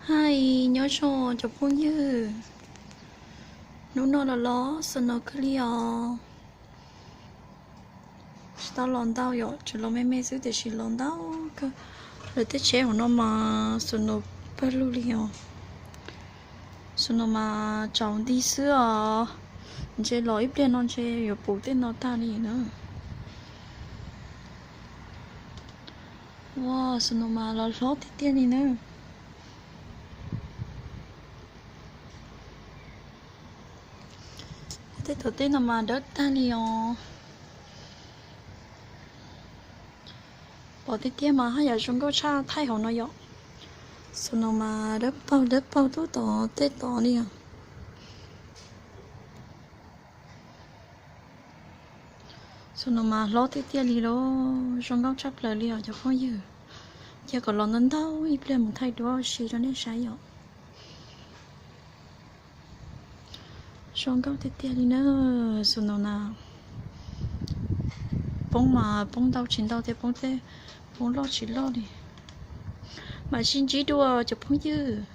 Hais nyob zoo cov phooj ywg, hnub no los los snow kawg li os. Tsis tau los ntau yom, tsuas los me me xwb tiam sis los ntau kawg. Lawv tej tsheb hauv no mas snow pawg lug li os. Snow mas tsaus nti xwb os, ntshe los ib pliag no ntshe yuav puv tej no tag li na. Ua, snow mas los hlob tiag tiag li na. Tej thaum tej no mas dawb tag li os. Pom tiag tiag mas haj yam zoo nkauj tshaj thaij hauv no yom. Snow mas dawb paug dawb paug tuaj tom tej tod li os. Snow mas hlob tiag tiag li lauj, zoo nkauj tshaj plaws li os cov phooj ywg. Cia kom los ntau ntau ib pliag mus thaij duab si rau nej saib yom. Zoo nkauj tiag tiag li na, snow na. Poob mas poob ntau tsis ntau thiab poob tej, poob loj tsis loj li. Mam sib ntsib dua cov phooj ywg.